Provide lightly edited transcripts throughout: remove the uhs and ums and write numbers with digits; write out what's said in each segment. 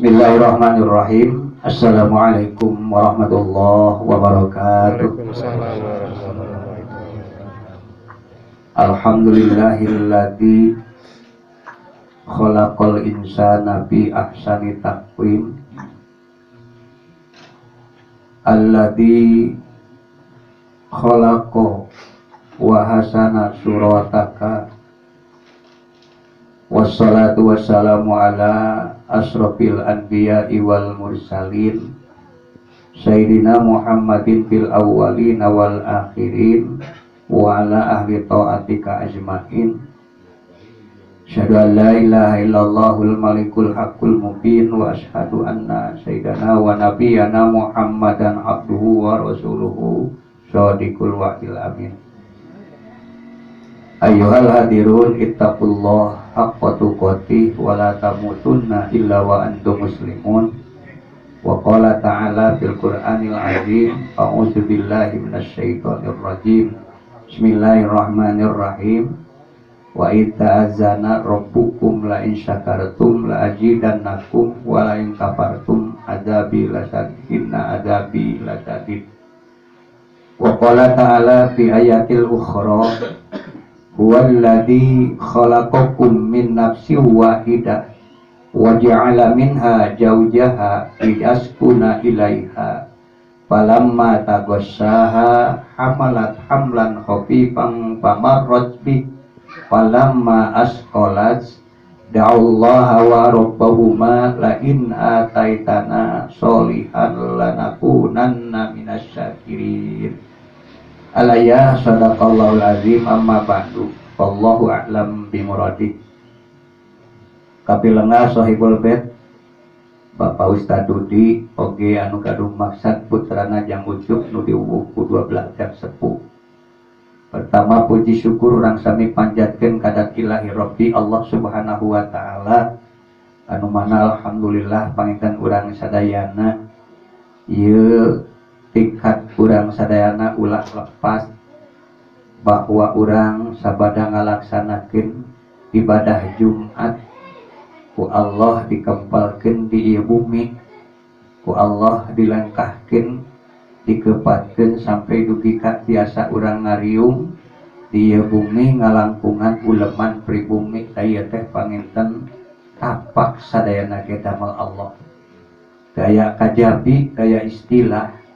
Bismillahirrahmanirrahim. Assalamualaikum warahmatullahi wabarakatuh. Waalaikumsalam warahmatullahi wabarakatuh. Alhamdulillahilladzi khalaqal insana fi ahsani taqwim, alladzi khalaqa wa hasana surataka, wassalatu wassalamu ala asrafil anbiya'i wal mursalin sayyidina Muhammadin fil awwalin wal akhirin wa ala ahli ta'atika ajmain. Asyhadu an la ilaha illallahul malikul haqqul mubin wa asyhadu anna sayyidana wa nabiyyana Muhammadan abduhu wa rasuluhu shadiqul wa'dil amin. Ayyuhal hadirun, ittaqullah haqqa tuqatih wa la tamutunna illa wa antum muslimun. Wa qala ta'ala fil Qur'anil azim, a'udzu billahi minasyaitonir rajim. Bismillahirrahmanirrahim. Wa idz ta'azzana rabbukum la in syakartum la azidannakum wa la in kafartum adzabi lasyadid, inna adzabi lasyadid. Wa qala ta'ala fi ayatil ukhra, huwallazi khalaqakum min nafsin wahidah wa ja'ala minha zawjaha liyaskuna ilaiha falamma taghassaha hamalat hamlan khafifan famarrat bih falamma asqalat da'allaha wa rabbahuma la in ataitana sholihan lanakunanna minasy syakirin. Alaya sadaqallahul azim. Amma ba'du, wallahu a'lam bimuradih. Kapilengah sahibul bait Bapak Ustad Dudi oge anu gaduh maksad putrana jang Ucup nu diwuh ku dua belah pihak sepuh. Pertama, puji syukur urang sami panjatkeun kadat Ilahi Rabbi Allah Subhanahu wa taala, anu mana alhamdulillah panginten urang sadayana ieu tingkat urang sadayana ulah lepas bahwa urang sabada ngalaksanakeun ibadah Jumat ku Allah dikempalkeun di ieu bumi, ku Allah dilengkahkeun, dikepatkeun sampai dugi ka tiasa urang ngariung di ieu bumi ngalangkungan uleman pribumi. Ieu teh panginten tapak sadayana ge damel Allah, gaya kajabi gaya istilah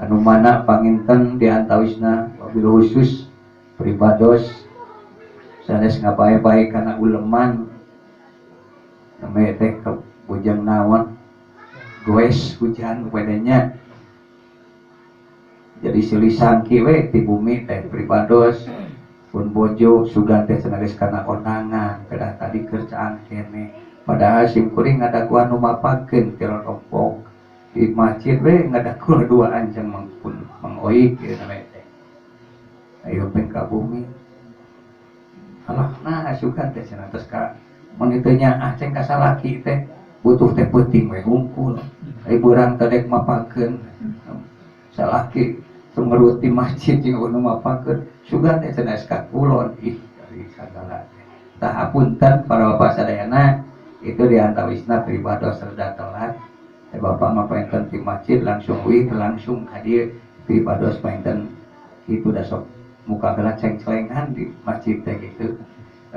anu mana panginten di antawisna wabil khusus pribados sanes ngabae-bae kana uleman, namanya teh bujang naon goes hujan bedanya jadi silisan kiwe di bumi teh. Pribados pun bojo sugan teh cenah geus kana kondangan kedah tadi kerjaan kene, padahal sim kuring ngadaguan nu mapakeun ti rompok di masjid we ngadaguan dua anjang mangpun Mang Oik ieu namanya teh, ayo peng ka bumi. Alah, nah sugan teh cenah tos ka mun teu nyaah ceng ka salaki teh butuh teh peuting we hungkul, ai beurang teh dek mapakeun salaki sumerut di masjid jeung nu mapakeun sugan teh cenah ka kulon. Ih, dari sagala teh. Tah, apunten para bapak sadayana, itu di antawisna pribados rada telat. Bapak mah panginten di masjid langsung wih langsung hadir. Pribados panginten itu dah sok muka geura ceng-celengan di masjid teh gitu.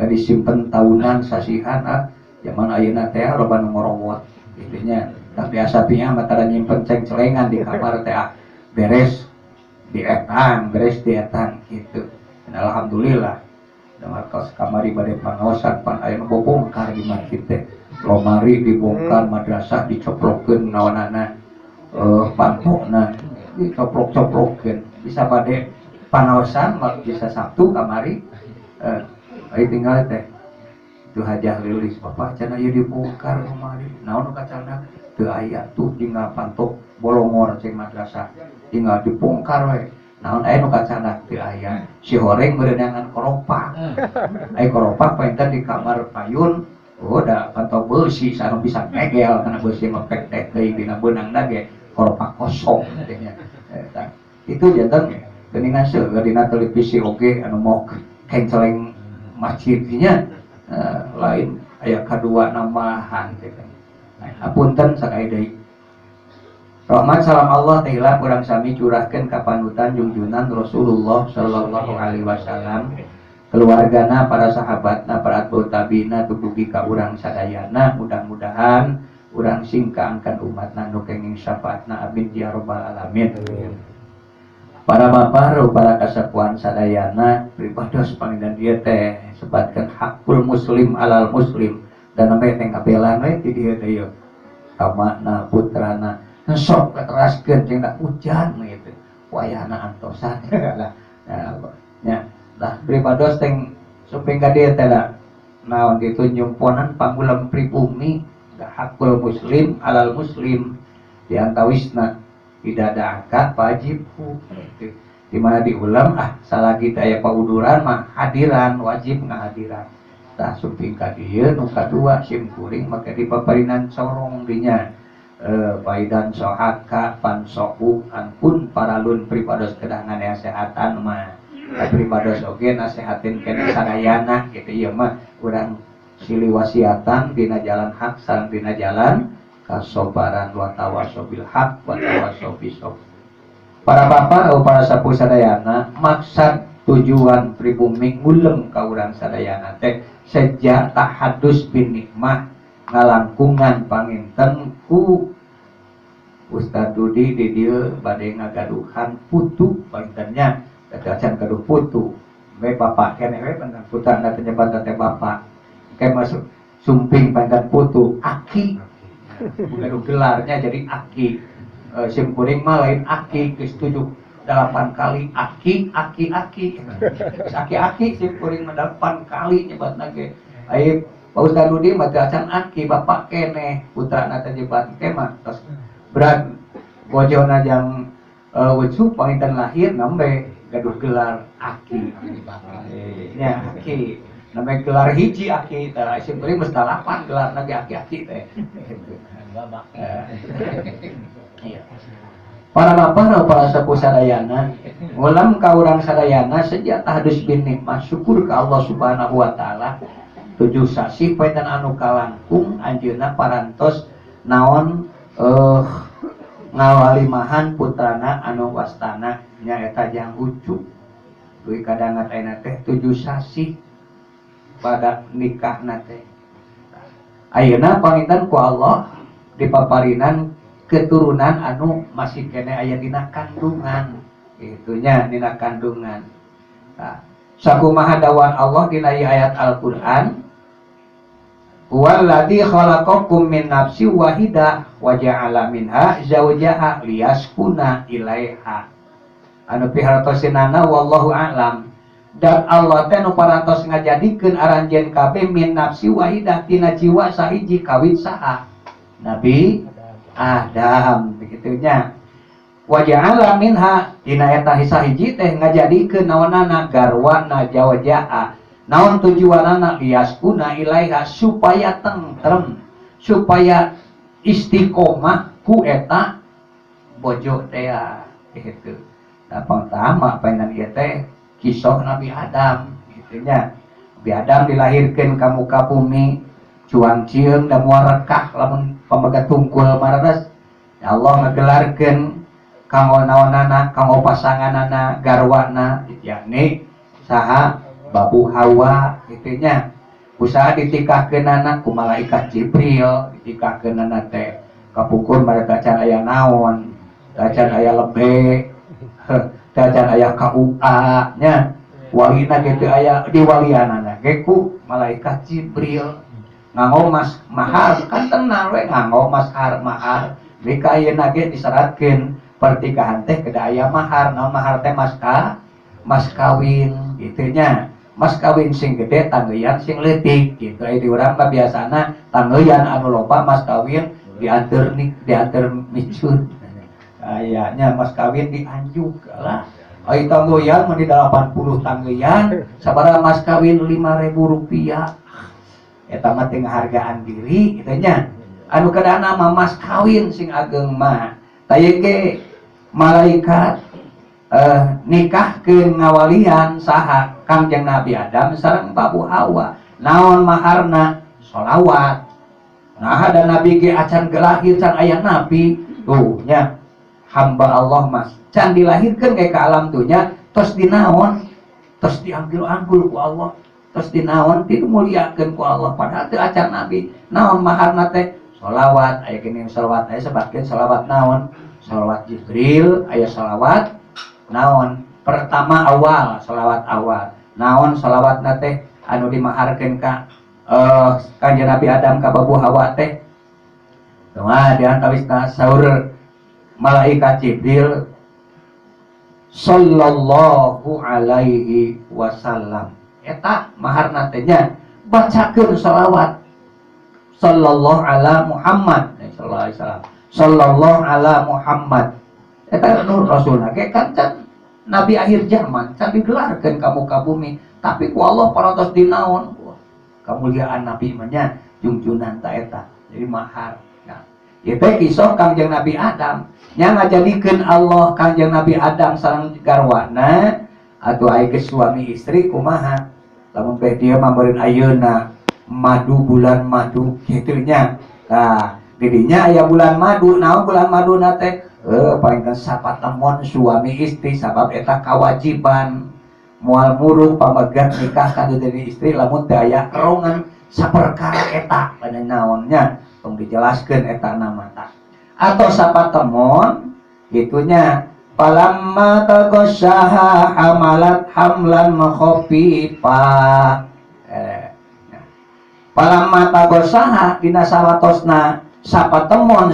Disimpen tahunan sasihan. Ah, zaman ayeuna teh loba nu ngorowot gitu nya, tapi asapinya mah tara nyimpen ceng-celengan di kamar teh. Ah, beres di etang, beres di etang gitu. Dan alhamdulillah dengan kos kamari bade pangaosan pan aya nu bobongkar di masjid teh, lomari dibongkar, madrasah dicoplokeun, naonana pantokna dicoplok-coplokeun, bisa bade pangaosan bisa Sabtu kamari. Ayo tinggal teh itu Hajah Lilis, "Bapak," cenah, "ieu dibongkar lomari." "Naon nu kacana?" "Teu aya tuh, tinggal pantok bolongor ceng madrasah tinggal dibongkar we." "Naon aya nu kacana?" "Teu aya." Si horeng berenangan koropak, aya koropak panginten di kamar payun. Oh, da pantok beusi sanu bisa megel karena beusi ngepek teh deui dina beunangna ge koropak kosong katanya. Eta. Itu janten geuningan seueur dina televisi oge anu mau kenceleng masjidnya, lain aya kadua nambahan gitu. Hapunten sakali deui. Rahmat salam Allah teh hilap urang sami curahkeun ka panutan junjunan Rasulullah sallallahu alaihi wasallam, keluargana, para sahabatna, para atba'ut tabiina, dugi ka urang sadayana. Mudah-mudahan urang sing kaangkan umatna nu kenging syafaatna, amin ya rabbal alamin. Para bapak, para kasepuhan sadayana, pribados panginten dieu teh sebatkeun hakul muslim alal muslim dan sampai teh ngabelan we di dieu teh yeuh kamakna putrana sok kateraskeun jeung da hujan gitu wayahna antosan lah ya Allah nya. Lah, pribados teh sumping ka dieu teh lah naon gitu nyumponan pangulem pribumi da hakul muslim alal muslim di antawisna idza da'aka fajibhu gitu. Di mana diulam ah salagi teh aya pauduran mah hadiran, wajib ngahadiran. Tah, sumping ka dieu nu kadua sim kuring make dipaparinan corong dinya faidzan sohaka fansohu ampun paralun pribados kedah ngasehatan mah pribados oge nasehatin keneh sadayana gitu. Ieu mah urang silih wasiatan dina jalan hak sareng dina jalan kasobaran, wa tawasaw bil haq wa tawasaw bis sabr. Para bapak atau para sepuh sadayana, maksad tujuan pribumi ngulem ka urang sadayana teh sejak tahadus bin nikmah ngalangkungan panginten ku Ustad Dudi di dieu bade ngagaduhan putu pangintennya, acan gaduh putu we bapak keneh we panginten putrana teh nyebat teh bapak kayak masuk sumping panginten putu aki gaduh gelarnya jadi aki. Sim kuring mah lain aki, geus 7 8 kali aki aki aki. Geus aki aki sim kuring mah 8 kali nyebatna ge. Ai Pak Ustad Dudi mah teu acan aki, bapak keneh putrana teh nyebat ke mah tos berat bojona jang ucup panginten lahir nembe gaduh gelar aki nya, aki namanya gelar hiji aki. Tah, sim kuring geus 8 gelar ge aki-aki teh. Iya. Para bapak, para sepuh sadayana, ngulam ka urang sadayana sejak tahadus bin nikmah syukur ka Allah Subhanahu wa taala 7 sasih panginten anu kalangkung anjeunna parantos naon ngawalimahan putrana anu wastana nyaeta jang Ucu dugi kadangat ayeuna teh 7 sasih pada nikahna teh. Ayeuna panginten ku Allah dipaparinan keturunan anu masih keneh aya dina kandungan itunya, dina kandungan. Nah, sakumaha dawuhan Allah dina ayat Al-Qur'an, huwallazi khalaqakum min nafsin wahidah wa ja'ala minha zawjaha liyaskuna ilaiha. Anu pihartosinana wallahu a'lam dan Allah teh nu parantos ngajadikeun aranjeun kabeh min nafsi wahidah tina jiwa sahiji kawin saha? Nabi Adam begitunya. Wa ja'ala minha dina eta sahiji teh ngajadikeun naonana garwana zawjaha. Naon tujuanana? Liyaskuna ilaiha, supaya tentrem, supaya istiqomah ku eta bojo teh gitu. Nah, pertama panginten ieu teh kisah Nabi Adam gitu nya. Nabi Adam dilahirkan ka muka bumi cuang cieung da moal rekah lamun pamagat tungkul mararas. Ya Allah ngagelarkeun kanggo naonana, kanggo pasanganana, garwana, yakni saha? Babu Hawa gitu nya. Usaha ditikahkeunana ku malaikat Jibril, ditikahkeunana teh kapungkur mereka can aya naon, can aya lebe, can aya KUA nya, walina gitu aya diwalianana ge ku malaikat Jibril nganggo mas mahar kan tenang we nganggo mahar mahar. Jika ayeuna ge diseratkeun pernikahan teh kedah aya mahar. Naon mahar teh? Mas kawin gitu nya. Mas kawin sing gede tangeuyan sing leutik gitu. Aya di urang mah biasana tangeuyan anu loba mas kawin dianteur nih, dianteur micun kayaknya, mas kawin dianjuk lah. Ai tangeuyan mun di 80 tangeuyan sabaraha mas kawin? 5.000 rupiah. Eta mah teu ngahargaan diri kitu nya. Anu kadana mah mas kawin sing ageng mah. Tah, ieu ge malaikat nikahkeun ngawalian saha? Kangjeng Nabi Adam sareng Babu Hawa. Naon maharna? Sholawat. Nah, ada nabi ge acan gelahir, can aya nabi tuh nya, hamba Allah mas can dilahirkan kayak ke alam dunya tos dinaon, tos diambil-ambil ku Allah, tos dinaon, dimuliakeun ku Allah, padahal teu acan nabi. Naon maharna teh? Sholawat. Aya geuning sholawat, aya sebatkeun sholawat naon, sholawat Jibril, aya sholawat naon pertama awal, sholawat awal naon, sholawatna teh anu dimaharkeun ka Kanjeng Nabi Adam ka Babu Hawa teh. Nah, di antawisna saur malaikat Jibril sallallahu alaihi wasallam. Eta maharna teh nya, bacakeun sholawat sallallahu ala Muhammad sallallahu alaihi wasallam, sallallahu ala Muhammad. Eta nur rasulna ge kan can nabi akhir zaman, can digelarkeun ka muka bumi, tapi ku Allah parantos dinaon, kemuliaan nabi mah nya jungjunan ta eta. Jadi mahar. Nah, ieu teh kisah Kangjeng Nabi Adam nya, ngajadikeun Allah Kangjeng Nabi Adam sareng garwana. Atuh ai geus suami istri kumaha lamun teh dia mah meureun ayeuna madu, bulan madu kitu nya. Tah, didinya aya bulan madu. Naon bulan madu na teh? Paling sapatemon suami istri, sabab eta kewajiban, moal muruk pamegat nikah kan jadi istri lamun teu aya kerongan saperkara eta pada naonnya, tong dijelaskeun eta nama ta atau sapatemon gitunya. Falamma taghasyaha hamalat hamlan khafifa. Falamma taghasyaha, dina sawatosna sapatemon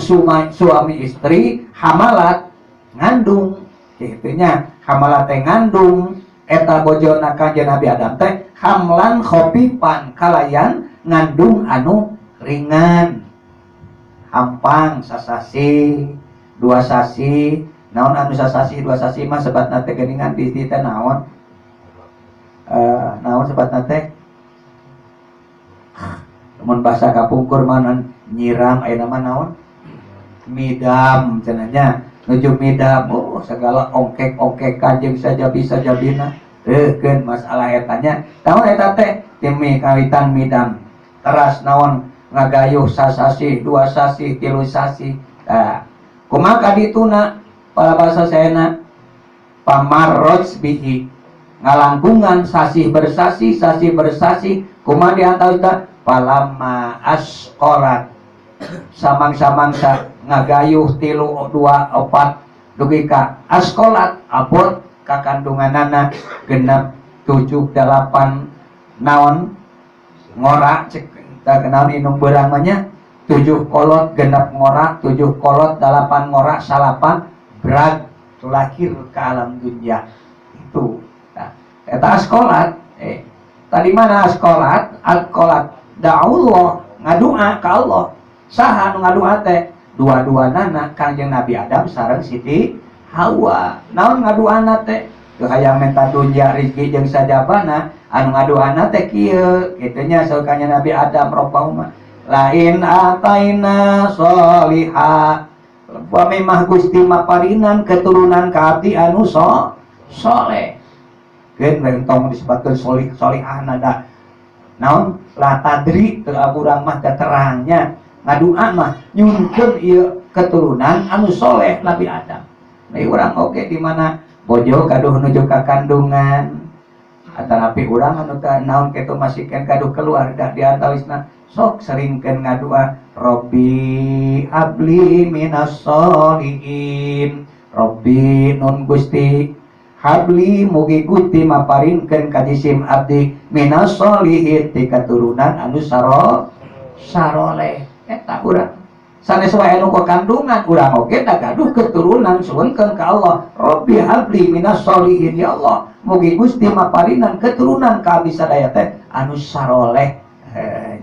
suami istri, hamalat ngandung gitunya. Hamalat teh ngandung eta bojona Kanjeng Nabi Adam teh, hamlan khafifan, kalayan ngandung anu ringan, hampang sasasi dua sasi. Naon anu sasasi dua sasi mah sebatna teh geuningan di teh naon, naon sebatna teh? Mun bahasa kapungkur mah nyiram, aya nama naon, midam cenah nya, nuju midam. Oh, segala ongkek-ongkekan jeung sajabi sajabina keun masalah etanya. Naon eta teh timi kawitan midam teras naon, ngagayuh sasasi dua sasi tilu sasi. Nah, kumaha kadituna pada bahasa saena pamarrot bihi, ngalangkungan sasih bersasi sasih bersasi. Kumaha di antara falamma asqolat, samang-samangsa ngagayuh tilu dua opat dugi ka asqolat, abot kakandunganana genep tujuh delapan naon ngora, cek tak kenal inung berang mah nya, tujuh kolot genep ngora, tujuh kolot delapan ngora, salapan brag lahir ke alam dunia itu. Nah, eta asqolat. Tadi mana asqolat? Asqolat da'ullah, ngadua ka Allah. Saha nu ngadua teh? Dua-duanana, Kangjeng Nabi Adam sareng Siti Hawa. Naon ngaduana teh? Teu hayang minta dunya rezeki jeung sajabana, anu ngaduana teh kieu kitu nya. Saur Kangjeng Nabi Adam, robbahuma lain ataina sholiha, upami mah Gusti maparinan keturunan ka abdi anu soleh. Keun we entong disebutkeun solih solihah nada naon, la tadri, teu urang mah teu terangnya. Ngadua mah nyunkeun ieu keturunan anu soleh Nabi Adam. Nah, urang oge di mana bojo gaduh nuju ka kandungan atanapi urang anu teu naon kitu masih kan gaduh keluarga, di antawisna sok seringkeun ngadua Robbi habli minas solihin. Robbi nun Gusti, habli mugi Gusti maparinkeun ka jisim abdi, minas solihin ti katurunan anu saroleh. Eta urang sanes wae anu kandungan, urang oge da gaduh keturunan, suwunkeun ka Allah, Robbi habli minas solihin, ya Allah mugi Gusti maparinan keturunan ka abdi sadaya teh anu saroleh.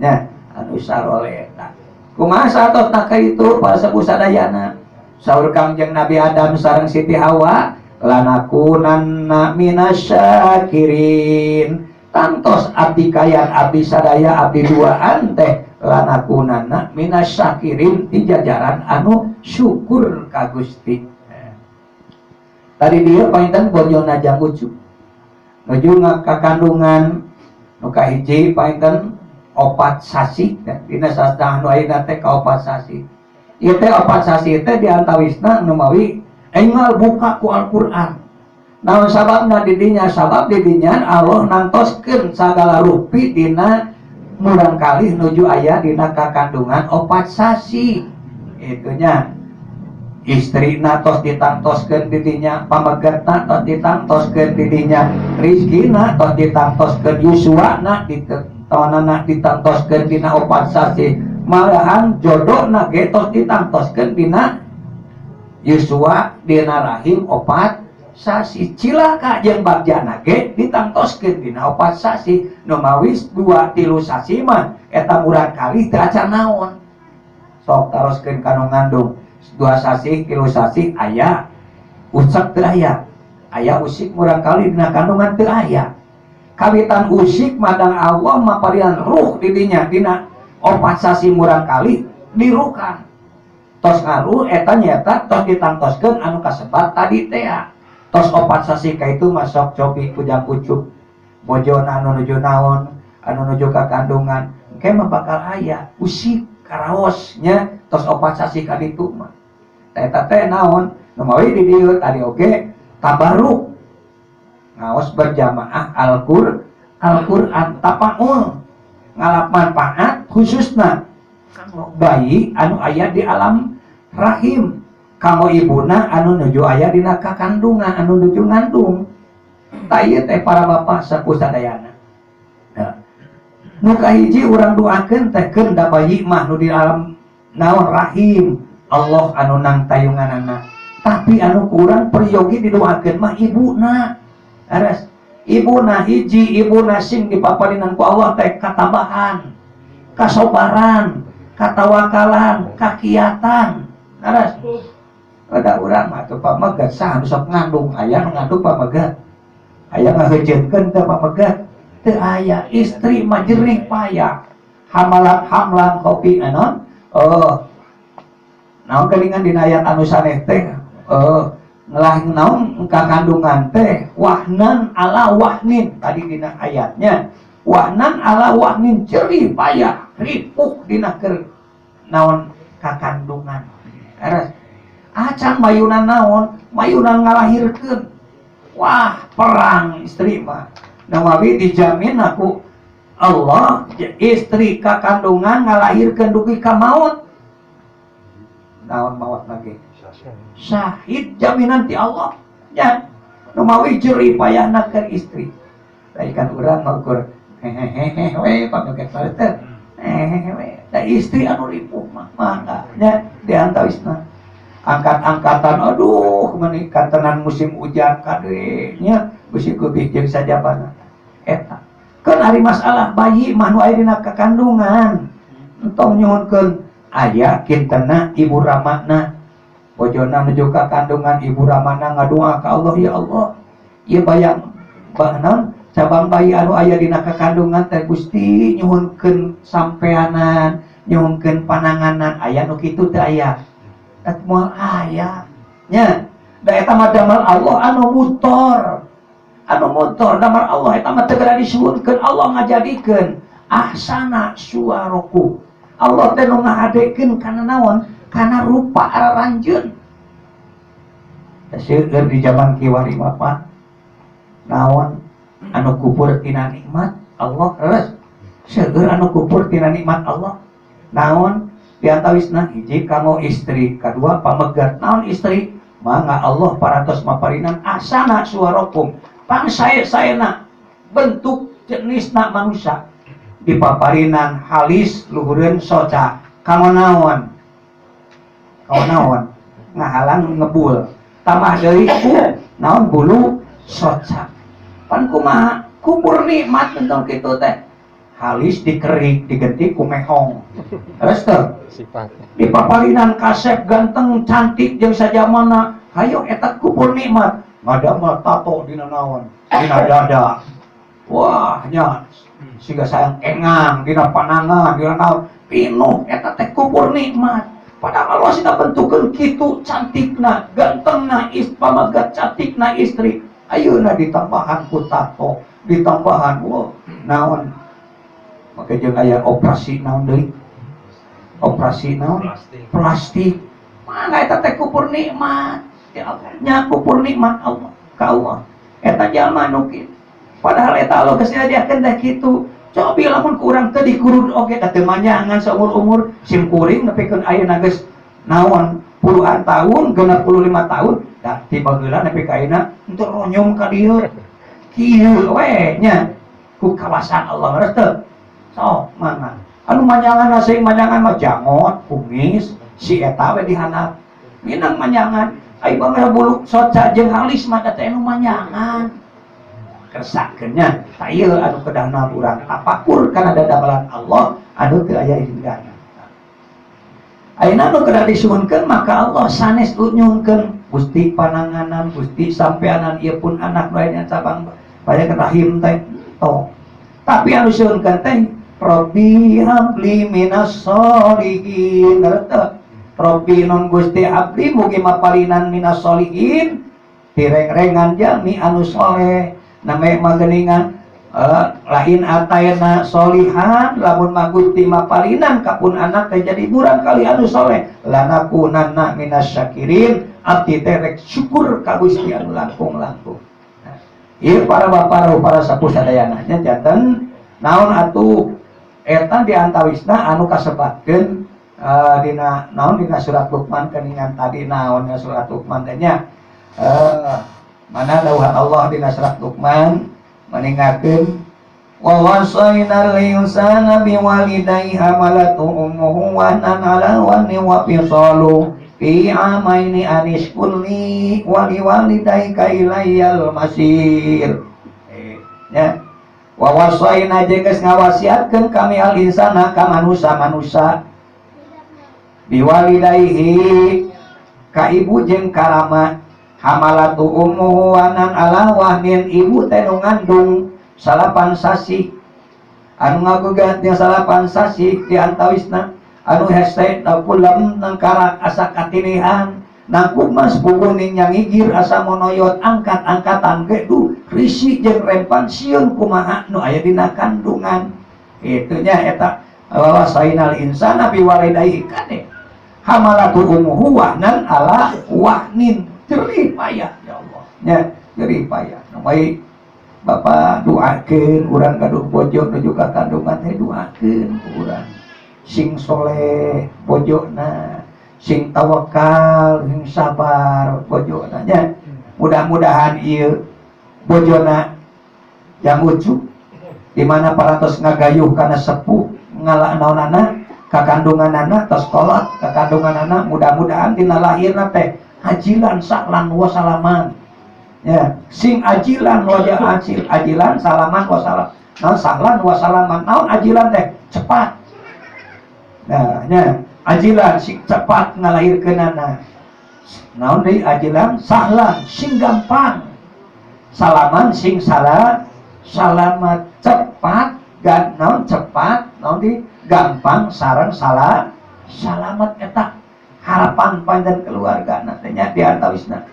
Nya anu saroleh. Nah, kumaha saatosna ka itu para sepuh sadayana? Saur Kangjeng Nabi Adam sareng Siti Hawa, lanakunanna minasyakirin, tangtos abdi kayan abdi sadaya abdi duaan teh, lanakunanna minasyakirin, di jajaran anu syukur ka Gusti. Tadi dia painten bojona jang ucu nuju kakandungan nu kahiji painten. Opat sasih dina sasah anu ayeuna teh ka opat sasih. Ieu teh opat sasih teh diantawisna nu mawi enggal buka ku Al-Qur'an. Naon sababna didinya? Sabab didinya Allah nangtoskeun sagala rupi dina murang kalih nuju aya dina kakandungan opat sasih. Itunya istrina tos ditangtoskeun didinya, pamegetna tos ditangtoskeun didinya, rizkina tos ditangtoskeun, yuswana ditonana ditangtoskeun dina opat sasih, malahan jodohna ge tos ditangtoskeun dina yuswa dina rahim opat sasih. Cilaka jeung bagjana ge ditangtoskeun dina opat sasih. Nu mawis 2 3 sasih mah eta murang kalih teu acan naon. Sok taroskeun ka nu ngandung 2 sasih 3 sasih aya ucek teu aya, aya usik murang kalih dina kandungan teu aya. Kawitan usik madang Allah maparian ruh didinya dina opat sasih murang kalih dirukan tos ngaruh eta nyata tos ditangtoskeun anu kasebat tadi teh. Tos opat sasih ka itu masuk cobi kujang ucup bojona anu nuju naon anu nuju ka kandungan engke mah bakal aya usik karaos nya tos opat sasih ka ditu mah. Eta teh naon nu mawi di dieu tadi oge tabarruk ngaos berjamaah Al-Qur'an tapaul ngalap manfaat khususna kanggo bayi anu aya di alam rahim, kanggo ibuna anu nuju aya dina kakandungan anu nuju ngandung. Tah ieu teh para bapak sepuh sadayana. Nah, nu kahiji urang doakeun teh keun da bayi mah nu di alam naon rahim Allah anu nang tayunganana. Tapi anu kurang peryogi didoakeun mah ibuna. Aras ibuna hiji ibuna sing dipaparinan ku Allah teh katabahan, kasobaran, katawakalan, kakiatan. Aras ada urang mah tuh pamegat saha nu sok ngandung, aya nu ngandung pamegat, aya ngaheujeunkeun teh pamegat teu aya. Istri mah jerih payah hamalan hamlan kopi anon oh naon kelingan dina ayat anu saneh teh ngelah naon ka kandungan teh wahnan ala wahnin tadi dina ayatnya wahnan ala wahnin jerih payah ripuh dina keur naon kakandungan. Aras acan mayunan naon mayunan ngalahirkeun wah perang istri mah nawawi dijamin aku Allah istri kakandungan ngalahirkeun dugi ka maut naon maut lagi syahid jaminan ti Allah nya nu mawi jerih payahna keur istri. Tapi kan urang mah ukur hehehe we pameget teh hehehe we da istri anu ripuh mah mangga nya diantawisna angkat-angkatan aduh meuni kantenan musim hujan kade nya bisi kubih jeung sajabana eta keun ari masalah bayi mah nu aya dina kakandungan entong nyuhunkeun aya kintenna ibu ramana bojona nuju ka kandungan ibu ramana ngadua ka Allah ya Allah ieu bayang naon cabang bayi anu aya dina kakandungan teh Gusti nyuhunkeun sampeanan nyuhunkeun pananganan aya nu kitu teh aya eta moal aya nya da eta mah damel Allah anu mutor damel Allah eta mah teu geura disuhunkeun Allah ngajadikeun ahsana suaraku Allah teh nu ngahadekeun kana naon kana rupa araranjeun. Seueur di zaman kiwari mah Pak naon anu kupur tina nikmat Allah leres seueur anu kupur tina nikmat Allah naon diantawisna hiji kanggo istri kadua pamegat naon istri mangga Allah parantos maparinan asana suarakum pang sae-saena bentuk jenisna manusia dipaparinan halis luhureun soca kanggo naon kanggo naon ngahalang ngebul tambah deui ku naon bulu soca pan kumaha kubur nikmat tentang kitu teh halis dikerik digenti ku mehong terus teh sifat dipaparinan kasep ganteng cantik jeung sajamana hayo eta kubur nikmat ngadamel tato dina naon dina dada wah nya siga sayang engang dina panangan dina naon pinuh eta teh kubur nikmat. Padahal Allah sih bentukeun kitu cantikna gantengna pamagat cantikna istri ayeuna ditambahan ku tato ditambahan wah naon Maka jeung aya operasi naon deui? Operasi naon? Plastik. Mangga eta teh kupur nikmat. Ya Allah, nya kupur nikmat Allah ka Allah. Eta jalma nu kitu. Padahal eta Allah geus nyadiakeun teh kitu. Cobi lamun ku urang teu dikurud oge da teu manjangan saumur-umur sim kuring nepikeun ayeuna geus naon puluhan tahun, 65 tahun, da ti baheula nepi ka ayeuna henteu ronyom ka dieu. Kieu we nya ku kawasan Allah geus teu. Sok mangga. Anu manjangan sing manjangan mah jangot, kumis, si eta we dihandap. Minang manjangan, ai bangga bulu soca jeung halis mah teh anu manjangan. Kersakeun nya, tah ieu anu kedahna urang tapakur kana dadamelan Allah anu teu aya hinggana. Ayeuna anu kedah disuhunkeun maka Allah sanes nyuhunkeun Gusti pananganan, Gusti sampeanan ieu pun anak nu aya cabang banyak rahim teh toh. Tapi anu suhunkeun teh Rabbi habli minas solihin. Rabbi nun Gusti habli mugi mapalinan minas solihin tireng-rengan jalmi anu soleh name mageningan lain atayna solihan lamun mah Gusti mapalinan kapun anak teh jadi murang kali anu soleh lanakunanna minas syakirin abdi teh rek syukur ka Gusti anu langkung-langkung. Nah, ieu para bapak para sepuh sadayana nya janten naon atuh eta di antawisna anu kasebatkeun dina naon dina surat Luqman keningan tadi naon nya surat Luqman teh nya mana dawuhan Allah dina surat Luqman meningakeun wa wasainal insana biwalidayhi hamalatu ummuhu wahnan ala wahnin wa fisalu fi amaini anishkurli wa liwalidayka ilayyal masir. Nya wa wasaina jeung geus ngawasiatkeun kami al insana ka manusa-manusa biwalidayhi ka ibu jeung karama hamalatu ummuhu wahnan ala wahnin ibu teh nu ngandung salapan sasih anu ngagugat nya salapan sasih di antawisna anu hese kulem nangkarak asa katinihan nangkuk mas puguning nyangigir asa monoyot angkat-angkatan ge duh risi jeung rempan sieun kumaha nu aya dina kandungan kitu nya eta wasainal insana biwalidayhi kade hamalatu ummuhu wahnan ala wahnin jerih payah ya Allah nya jerih payah namai bapak doakeun urang gaduh bojo nuju ka kandungan teh doakeun ku urang sing soleh bojona sing tawakal sing sabar bojona nya mudah-mudahan ieu bojona yang ucu di mana parantos ngagayuh kana sepuh ngala naonana ka kandunganana tos kolot ka kandunganana mudah-mudahan dina lahirna teh ajilan sahlan wa salaman ya sing ajilan wajah acil ajilan salaman wa salam naon sahlan wa salaman naon ajilan teh cepat nah nya ajilan sing cepat ngalahirkeunana naon deui ajilan sahlan sing gampang salaman sing salah salamat cepat gan naon cepat naon di gampang sareng salah salamat eta harapan panjang keluarga nantinya di antawisna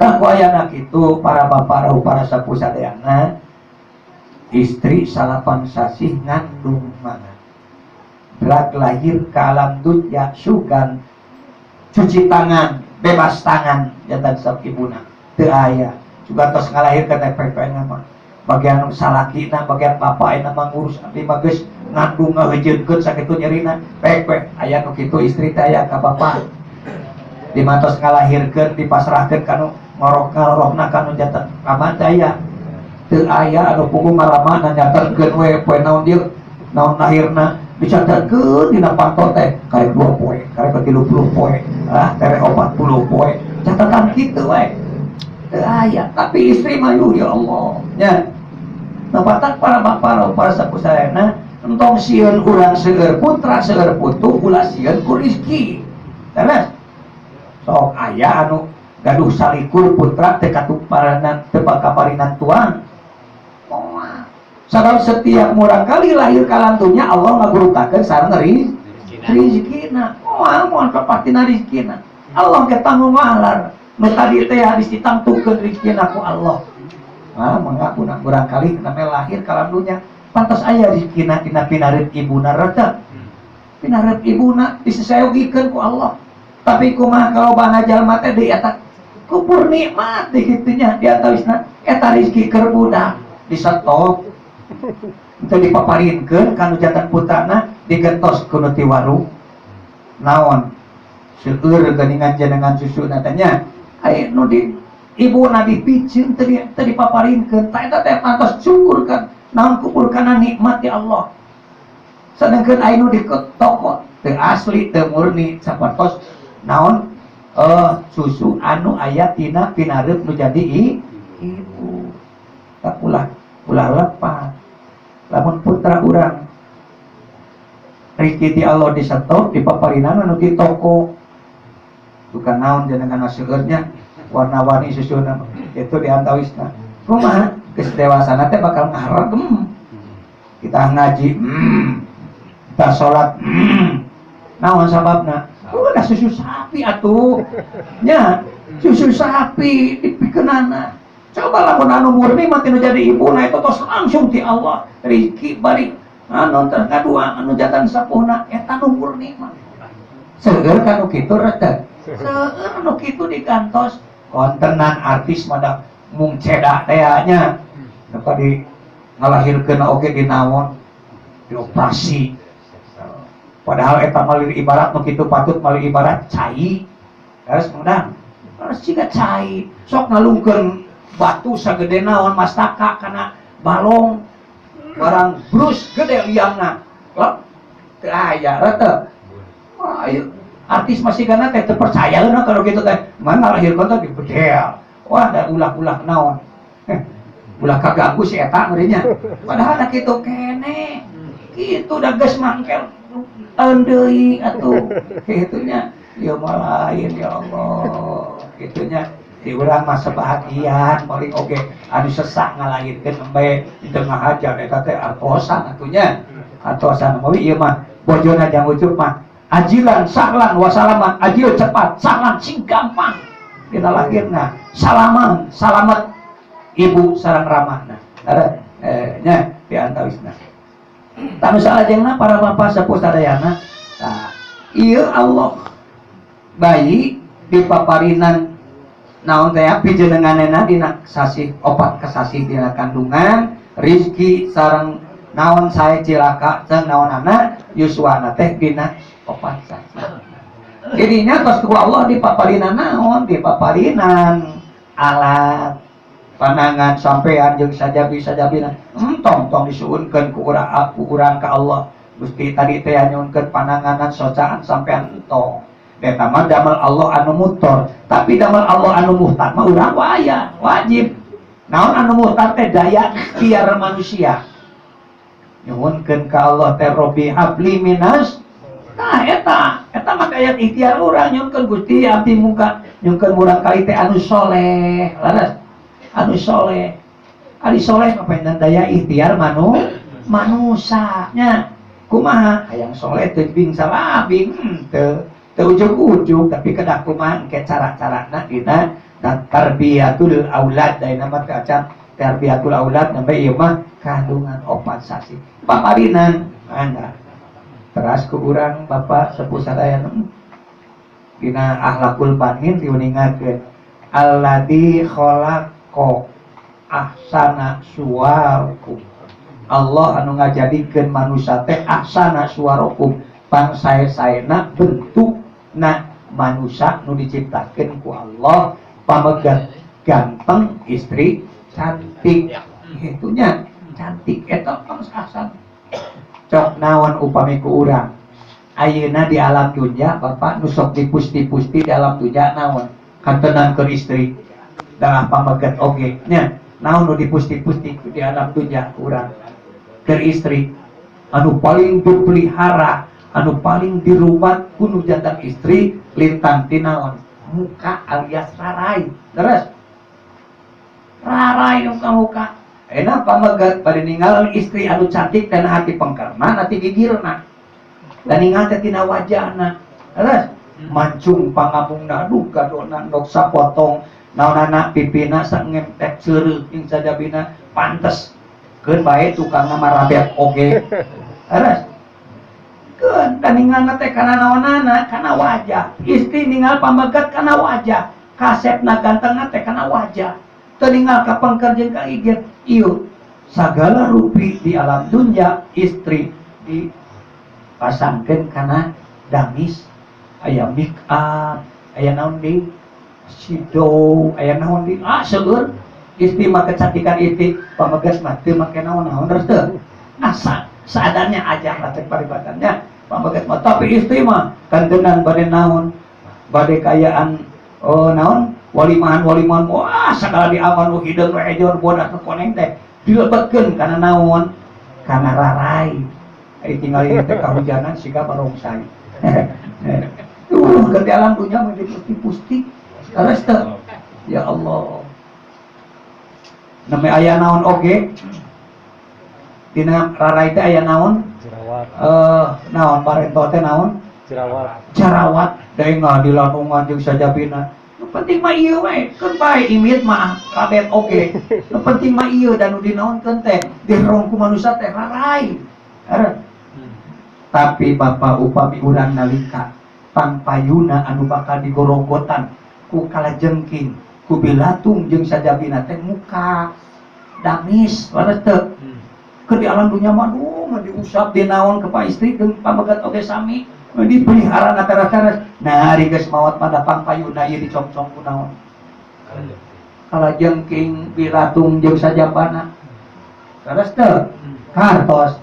tah ku ayana kitu para bapak rauh para sepuh sadayana istri salapan sasih ngandung mana berat lahir ke alam dunya sugan cuci tangan bebas tangan jantan sok ibuna teu aya juga tos ngalahirkeun teh poe-poena mah bagian salakina bagian bapak ayeuna mah ngurus abdi mah geus ngandung ngaheujeunkeun sakitu nyerina pek pek aya nu kitu istri teh aya ka bapak di mantos ngalahirkeun dipasrahkeun kanu ngorok ngalorohna kanu jantan rama teh aya teu aya anu puguh maramana nyaterkeun we poe naon dieu naon lahirna dicatatkeun dina panto teh karek 2 poe karek 30 poe ah tereh 40 poe catatan kitu we teu aya tapi istri mah ya Allah nya Napatan para bapak para sepuh sadayana entong sieun urang seueur putra seueur putu ulah sieun ku rezeki terus sok aya anu gaduh salikur putra teu katuparan teu bakaparinan tuang moal sabab setiap murang kali lahir ka alam dunya Allah ngagurutakeun sareng rezekina moal moal kapatina rezekina Allah ge tanggung ngalar nu tadi teh habis ditangtukeun rezekina ku Allah. Ah, mangga murang kali namanya lahir ka alam dunya Pantas aya rezekina dina pinareup ibuna rata. Pinareup ibuna disesayogikeun ku Allah. Tapi kumaha kalobana jalma teh deui eta kufur nikmat di kitu nya di antawisna eta rezeki keur budak disetop teu dipaparinkeun ka nu janten putrana digentos ku nu ti warung naon seueur geuningan jenengan susuna teh nya aya nu di ibuna dipiceun teu dipaparinkeun tah eta teh pantos syukur kan naon kufur kana nikmat ya Allah. Sedangkan aya nu di toko teu asli teu murni sapertos naon susu anu aya tina pinareup nu jadi ibu. Tak ulah ulah lepat lamun putra urang rezeki ti Allah disetop dipaparinan anu di toko bukan naon jenengan seueurnya warna-warni susuna itu di antawisna kumaha geus dewasana teh bakal ngaregem kita ngaji, kita salat, naon sababna udah susu sapi atuh nya susu sapi dipikeunana. Coba lamun anu murni mah tinu jadi ibuna itu tos langsung ti Allah rezeki bari anu teh kadua anu jantan sapuhna eta nu murni mah seueur kanu kitu rete seueur nu kitu digantos kontenan artis mah da mung ceda teh nya nu di ngalahirkeun oge di naon dioperasi padahal eta malir ibarat nu kitu patut malir ibarat cai terus mengdang terus siga cai sok ngalungkeun batu sagede naon mastaka kana balong barang brus gede liangna lep teu aya rete. Wah, ayo artis masih kana teh teu percaya na kalau gitu teh mana ngalahirkeun teh dibedel wah da ulah-ulah naon ulah kaganggu si eta ngerinya padahal da kitu kene kitu da geus mangkel tahun deui atuh kitunya ieu mah lain ya Allah kitunya di urang mah sebahagian paling oge anu sesah ngalahirkeun embe di tengah hajar eta teh artosan atunya artosan mawi ieu mah bojona jang Ucup mah ajilan sahlan wasalaman ajil cepat sahlan sing gampang dina lahirna salaman salamet ibu sareng ramahna ada nya di antawisna tanu salajengna para bapak sepuh sadayana tah ieu Allah bayi dipaparinan naon teh pijenenganna dina sasih opat kasasih dina kandungan rizki sareng naon sae cilaka jeung naonana yuswana teh dina opat sasih. Jadinya tos ku Allah dipaparinan naon dipaparinan alat panangan sampean jeung sajabi sajabina entong tong disuunkeun ku urang aku urang ka Allah Gusti tadi teh nyuhunkeun pananganan socaan sampean entong eta mah damel Allah anu mutor tapi damel Allah anu muhtar mah urang waya wajib naon anu muhtar teh daya ikhtiar manusia nyuhunkeun ka Allah teh Robbi habli minas nah eta eta mah daya ikhtiar urang nyuhunkeun Gusti abdi muka nyuhunkeun murang kali teh anu soleh laras anu soleh ari soleh mah pengen daya ikhtiar manusia nya kumaha hayang soleh teu bing salabing teu teu ujug-ujug tapi kedah kumaha engke cara-carana dina dan tarbiyatul aulad da nama teh acan tarbiyatul aulad sampai ieu mah kandungan opat sasih paparinan mangga teras ku urang bapak sepuh sadayana dina akhlakul banin diuningakeun alladzi khalaqa ahsana suwarakum Allah anu ngajadikeun manusia teh ahsana suwarakum pangsae-saena bentukna manusia nu diciptakeun ku Allah pamegat ganteng istri cantik itunya cantik eta pangsasan cok naon upami ku urang ayeuna di alam dunya bapak nu sok dipusti-pusti di alam dunya naon kantenan keur istri dalah pamegat oge nya naon nu dipusti-pusti di alam dunya urang keur istri anu paling dipelihara anu paling dirumat ku nu jantan istri lintang tinaon muka alias rarai terus rarai muka-muka enak pamegat bari ninggal istri anu cantik dan hati pengkerna nanti gigirna dan ninggal teh tina wajahna terus mancung pangamungna aduh gadona ndok sapotong naonana pipina sangemtek seureuh jeung sajabina pantes Keun bae tukangna mah rabet oge. Leres. Keun da ningalna teh kana naonana, kana wajah. Istri ningal pamegat kana wajah. Kasepna gantengna teh kana wajah. Teu ningal ka pengker jeung ka igir. Ieu sagala rupi di alam dunya istri dipasangkeun kana damis. Aya make up, aya naon deui? Sido, aya naon deui? Ah, seueur. Istri mah kecantikan istri, pamegat mah teu make naon-naon terus teu. Asa seadanya aja lah cek paribatannya. Pamegat mah, tapi istri mah kantenan bade naon? Bade kayaan oh naon? Walimahan-walimahan, wah sagala diaman nu hideung nu ejo nu bodas nu koneng teh dilebetkeun kana naon? Kana rarai. Ai tinggal ieu teh kahujanan siga barongsai. Tuh, ke alam dunya mah dipusti-pusti. Leres teu? Ya Allah. Nami aya naon oge? Dina rarai teh aya naon? Jerawat. Naon barento teh naon? Jerawat. Jerawat deui dilanungan jeung sajabina. Nu penting mah ieu we, keun bae imit mah rabet oge. Nu penting mah ieu dan nu dinaonkeun teh dirong ku manusia teh rarai. Are. Tapi bapak upami urang nalika pangpayuna anu bakal digorogotan ku kalajengking, ku bilatung jeung sajabina teh muka damis leres teu? Keur di alam dunya mah duh mah diusap dinaon ke pak istri jeung pamegat oge sami dipelihara na teras-teras. Nah ari geus maot mah da pangpayuna ieu dicongcong ku naon? Kalajengking, bilatung jeung sajabana. Leres teu? Kartos.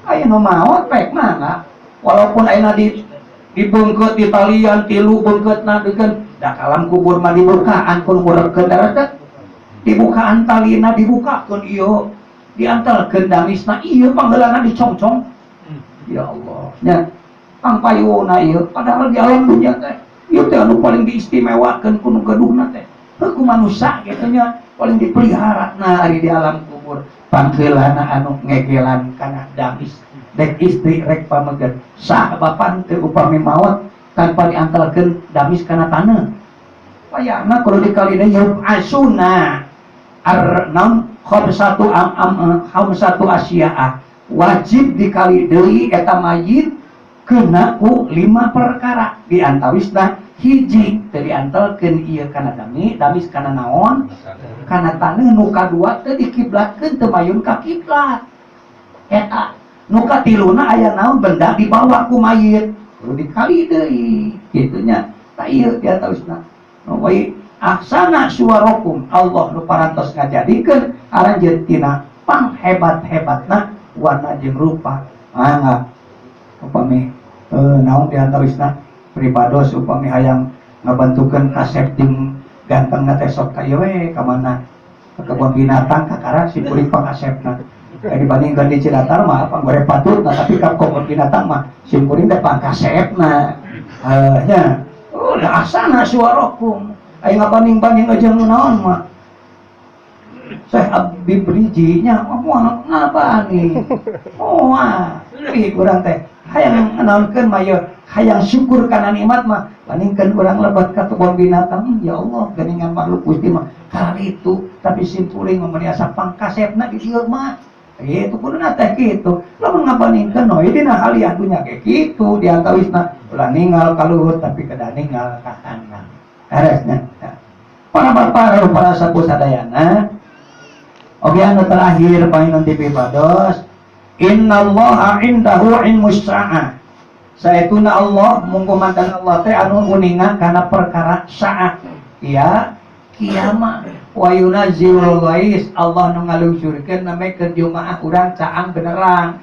Aya nu maot pek mah walaupun ayeuna di dibeungkeut di talian tilu beungkeutna deukeun da kalam kubur mah dibukaan kun ngurekeun darah teh dibukaan talina dibukakeun ieu diantelkeun damisna ieu panggeulana dicongcong. Ya Allah nya pangpayuna ieu padahal di alam dunya teh ieu teh anu paling diistimewakeun ku nu gaduhna teh heuh ku manusia kitu nya paling dipelihara. Nah ari di alam kubur panggeulana anu ngegelan kana damis rek istri rek pamegat sah bapan teu upami maot tanpa diantelkeun damis kana taneuh wayahna kudu dikali deui asuna ar naon khamsatu am am khamsatu asya'a wajib dikali deui eta mayit kena ku 5 perkara di antawisna hiji teu diantelkeun ieu kana dami damis kana naon kana taneuh nu kadua teu dikiblatkeun teu mayun ka kiblat eta nu katiluna aya naon benda dibawa ku mayit kudu dikali deui kitu nya ta ieu di antawisna nu we ahsana suwarakum Allah nu parantos ngajadikeun aranjeun tina panghebat-hebatna warna jeung rupa mangga upami naon di antawisna pribados upami hayang ngabantukeun kasep jeung gantengna teh sok ka ieu we ka mana ka kebun binatang kakara si kuring pangasepna dibandingkan di Cidatar mah panggore patutna tapi ka kebun binatang mah si kuring teh pangkasepna nya udah asana suarakum aya ngabanding-banding aja nu naon mah Syekh Habib Rizieq nya moal ngapa nih moal ih urang teh hayang nganaonkeun mah ieu hayang syukur kana nikmat mah bandingkeun urang lebat ka kebun binatang ya Allah geuningan makhluk Gusti mah kararitu tapi sim kuring mah meuni asa pangkasepna di dieu mah kitu kuduna teh kitu lamun ngabandingkeun no dina haliah dunya ge kitu di antawisna ulah ninggal ka luhur tapi kedah ninggal ka handap beresnya para bapak para sepuh sadayana oge anu terakhir panginten ti pipados innallaha indahu ilmus saah saetuna Allah munggu mantan Allah teh anu uninga kana perkara saat ya kiamat wa yunazzilul ghais Allah nu ngalungsurkeun name keur jumaah urang caang benerang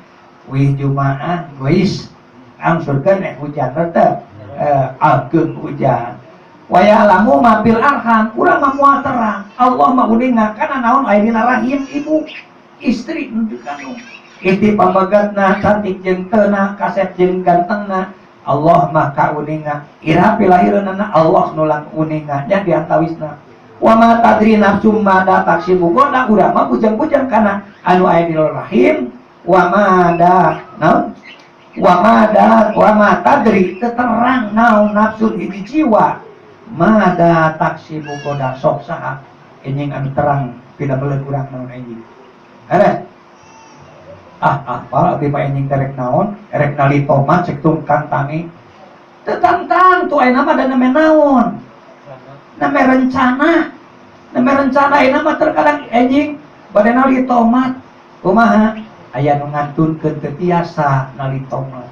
wih jumaah geuis angsurkeun hujan teh ageng hujan wa ya'lamu ma fil arham urang mah moal terang Allah mah uninga kana naon aya dina rahim ibu istri nu dikandung istri pamegatna cantik jeung teuna kasep jeung gantengna Allah mah kauninga iraha pilahireunana Allah nu lang uninga nya diantawisna wa ma tadri nafsum ma da taksibu ghoda urang mah bujang-bujang kana anu aya di rahim wa ma da naon wa ma da wa ma tadri teu terang naon nafsu hiji jiwa ma da taksibu ghoda sok saha enjing anu terang pidameleun urang naon enjing. Beres. Ah, apal abdi mah enjing teh rek naon, erek nali tomat cek tungkang tani. Teu tangtang tuh ayeuna mah da name naon? Name rencana. Name rencana ayeuna mah terkadang enjing bade nali tomat. Kumaha? Aya nu ngantunkeun teu tiasa nali tomat.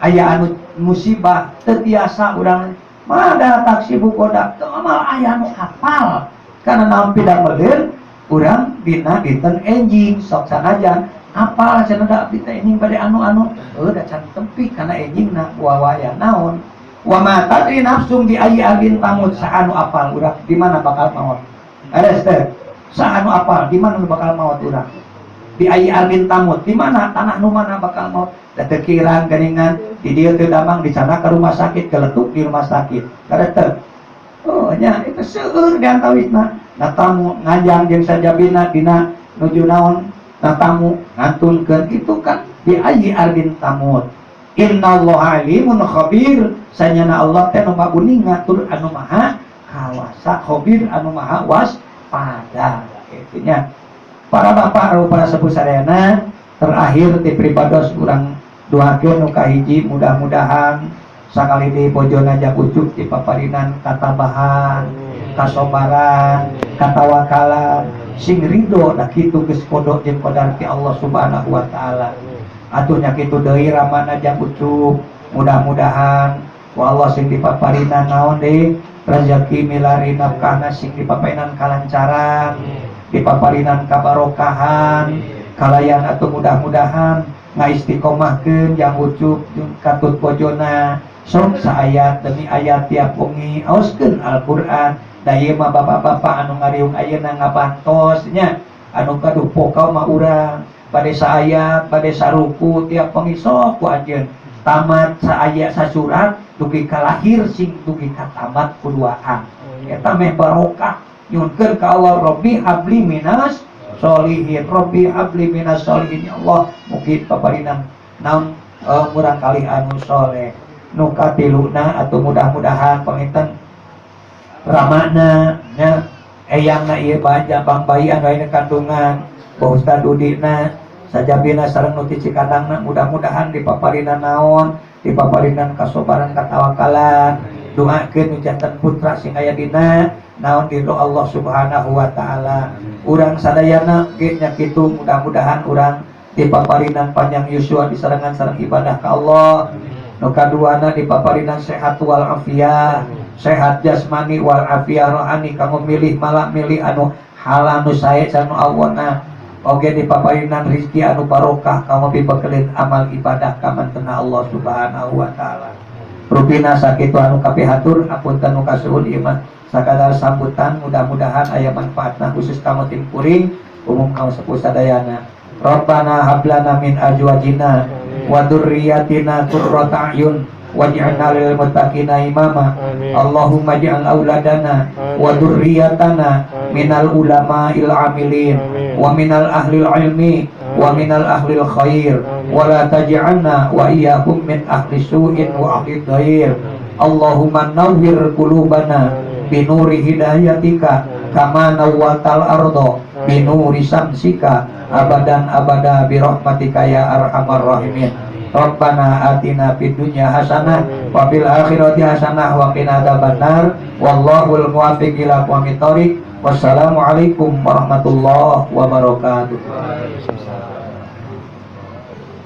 Aya anu musibah teu tiasa urang mah da taksi bukoda teu amal aya nu hafal. Karena naon pidameleun urang dina dinten enjing sok sanajan apal cenah da abdi teh enjing bade anu-anu heuh da can tempi kana enjingna wawaya naon wa ma tadri nafsum bi ayyi ardin tamut saha nu apal urang di mana bakal maot ares teh saha nu apal di mana nu bakal maot urang bi ayyi ardin tamut di mana tanah nu mana bakal maot da teu kirang geuningan di dieu teu damang di sana ka rumah sakit geletuk di rumah sakit kada teu. Oh nya itu seueur di antawisna natamu nganjang jeung sajabina dina nuju naon natamu ngantunkeun itu kan bi ayyi ardin tamut. Innallaha alimun khabir sanyana Allah teh nu maguninga tur anu maha kawasa khabir anu maha waspada kitu nya. Para bapak atau para sepuh sadayana terakhir ti pribados urang doakeun nu kahiji mudah-mudahan sakali di bojona jang Ucup dipaparinan katabahan, kasobaran, katawakalan, sing ridho da kitu geus kodo jeung qadar ti Allah Subhanahu wa taala. Atuh nya kitu deui ramana jang Ucup, mudah-mudahan wa Allah sing dipaparinan naon deui rezeki milari nafkahna sing dipaparinan kalancaran, dipaparinan kabarokahan, kalayan atuh mudah-mudahan ngaistiqomahkeun jang Ucup jeung katut bojona. Sok saayat demi ayat tiap wengi aoskeun Al-Qur'an. Da ieu mah bapak-bapak anu ngariung ayeuna ngabantos nya anu gaduh pokal mah urang bade saayat bade saruku tiap wengi sok ku anjeun tamat saaya sasurat dugi ka lahir sing dugi ka tamat kuduaan eta meh barokah nyunkeun ka Allah Rabbi habli minas sholihin Rabbi habli minas sholihin ya Allah mugi paparinan naon murang kali anu soleh. Nu katiluna atau mudah-mudahan panginten ramana nya eyangna ieu baja bang bayi anu aya kandungan Bah Ustad Udina sajabina sareng nu ti Cikadangna mudah-mudahan dipaparinan naon dipaparinan kasobaran katawakalan doakeun nu janten putra sing aya dina naon ridho Allah Subhanahu wa taala. Urang sadayana ge nya kitu mudah-mudahan urang dipaparinan panjang yuswa disarengan sareng ibadah ka Allah. Nu kaduana dipaparinan sehat wal afiah, sehat jasmani wal afiah rohani kanggo milih malah milih anu halal nu sae sareng nu awona. Oge dipaparinan rezeki anu barokah kanggo pibekelin amal ibadah ka mantena Allah Subhanahu wa taala. Rupina sakitu anu kapihatur hapunten nu kasuhun ieu mah sakadar sambutan mudah-mudahan aya manfaatna khusus kanggo tim kuring umum kaum sepuh sadayana. Rabbana hablana min azwajina wa dzurriyyatina qurrata a'yun waj'alna lil muttaqina imama. Allahumma ij'al auladana wa dzurriyyatana minal ulama'il amilin wa minal ahlil ilmi wa minal ahlil khair wa la taj'alna wa iyyahum min ahli su'in wa ahli dhair. Allahumma nawwir qulubana binuri hidayatika kama nawwatal ardo binuri samsika abadan abada birahmatika ya arhamar rahimin. Rabbana atina fid dunya hasanah wa fil akhirati hasanah wa qina adzabannar. Wallahul muwaffiq ila aqwamit thoriq. Wassalamualaikum warahmatullahi wabarakatuh.